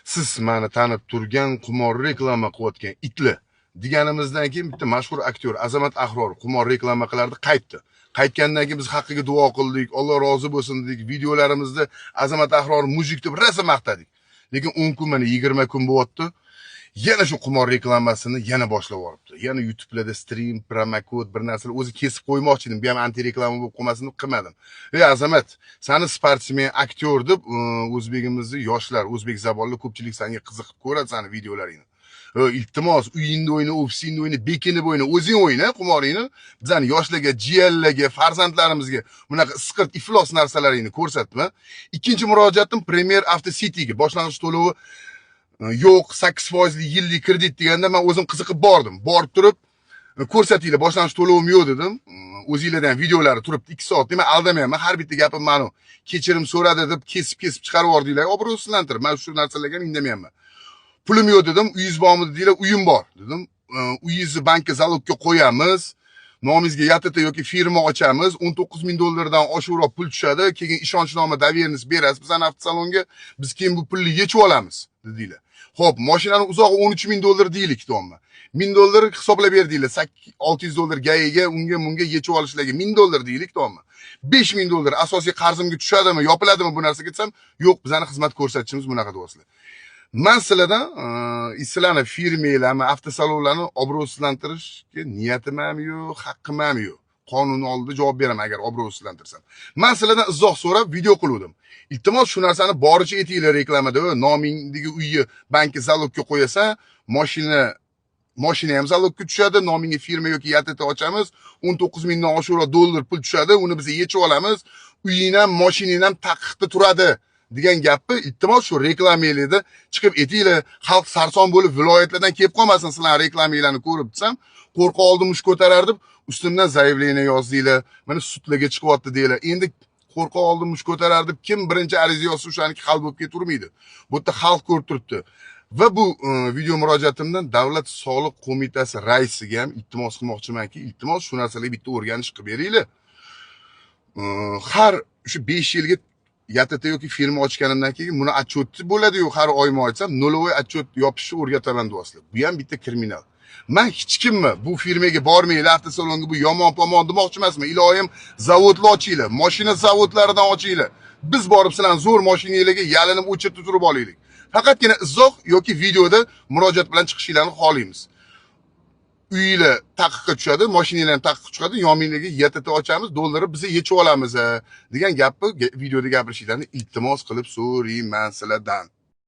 Siz mani tanib turgan qumor reklama qilayotgan itlar deganimizdan keyin bitta mashhur aktyor Azamat Ahror qumor reklama qilardi, qaytdi. Qaytgandan keyin biz haqqiga duo qildik, Alloh rozi bo'lsin dedik, videolarimizda Azamat Ahror мужик deb rosa maqtadik. Lekin 10 kun, mana 20 kun bo'lyapti. Yana shu qumor reklamasini yana boshlab yuboribdi. Yana YouTube'larda stream, promokod, bir narsalar o'zi kesib qo'ymoqchi edim. Bu ham anti reklama bo'lib qolmasin deb qilmadim. Ey Azamat, sani sportsmen, aktyor deb o'zbegimizni yoshlar, o'zbek zabonlar ko'pchilik senga qiziqib ko'radi sani videolaringni. Iltimos, uyingda o'yna, ofisingda o'yna, bekinib o'yna, o'zing o'yna qumoringni. Bizani yoshlarga, jiyanlarga, farzandlarimizga bunaqa isqirt, iflos narsalaringni ko'rsatma. Ikkinchi murojaatim Premier Auto Cityga boshlang'ich to'lovi yo'q, 8 foizli yillik kredit deganda men o'zim qiziqib bordim. Borib turib, ko'rsatinglar, boshlang'ich to'lovim yo'q dedim. O'zinglardan videolari turibdi 2 soat. Nima aldamayapman, har bitta gapim ma'no. Kechirim so'radi deb kesib-kesib chiqarib yubordinglar, obro'sizlantirib. Men shu narsalarga ham indamayapman. Pulim yo'q dedim, uyingiz bormi dedilar, uyim bor dedim. Uyingizni bankka залог ga qo'yamiz. Nomingizga ЯТТ yoki firma ochamiz. 19 ming dollardan oshiqroq pul tushadi. Keyin ishonchnoma, доверенность berasiz bizani avtosalonga. Biz keyin bu pulni yechib olamiz dedinglar. Xo'p, mashinani uzog'i 13 ming dollar deylik, deyapman. 1000 dollar hisoblab berdinglar. 600 dollar ГАИ ga, unga bunga yechib olishlarga 1000 dollar deylik, deyapman. 5000 dollar asosiy qarzimga tushadimi, yopiladimi bu narsaga desam, yo'q, bizani xizmat ko'rsatishimiz bunaqa deyapsizlar. Man sizlardan, sizlarni firmanglarni, avtosalonlarni obro'sizlantirishga niyatim ham yo'q, haqqim ham yo'q. Qonun oldida javob beraman agar obro'sizlantirsam. Man sizlardan izoh so'rab video qiluvdim. Iltimos, shu narsani boricha aytinglar reklamada, nomingdagi uyni bankka залог ga qo'yasan, mashina ham залог ga tushadi, nomingga firma yoki ЯТТ ochamiz, 19 mingdan oshiqroq dollar pul tushadi, uni biz yechib olamiz, uying ham, mashinang ham taqiqda turadi degan gapni iltimos shu reklamanglarda chiqib aytinglar, xalq sarson bo'lib viloyatlardan kelib qolmasin sizlar reklamanglarni ko'rib desam, qo'rqa oldim mush ko'tarar deb ustimdan заявление yozdinglar, mana sudlarga chiqyapti deylar. Endi qo'rqa oldim mush ko'tarar deb kim birinchi ariza yozsa, o'shaniki hal bo'lib ketavermaydi. Bu yerda xalq ko'rib turibdi. Va bu video murojaatimdan Davlat soliq qo'mitasi raisiga ham iltimos qilmoqchimanki, iltimos, shu narsalarga bitta o'rganish qilib beringlar. Har shu 5 yilga ЯТТ yoki firma ochganimdan keyin buni отчет i bo'ladi-yu, har oyma ochsam нулевой отчет yopishni o'rgataman deyapsizlar. Bu ham bitta kriminal. Man hech kimni bu firmaga bormanglar, avtosalonga, bu yomon pomon demoqchi emasman. Iloyim, zavodlar ochinglar, mashina zavodlaridan ochinglar. Biz borib sizlarni zo'r mashinanglarga yalinib o'chirib turib olaylik. Faqatgina izoh yoki videoda murojaat bilan chiqishinglarni xohlaymiz. Uyinglar taqiqqa tushadi, mashinanglar taqiqqa tushadi, yoninglarga ЯТТ ochamiz, dollarni biz yechib olamiz degan gapni videoda gapirishinglarni iltimos qilib so'rayman sizlardan.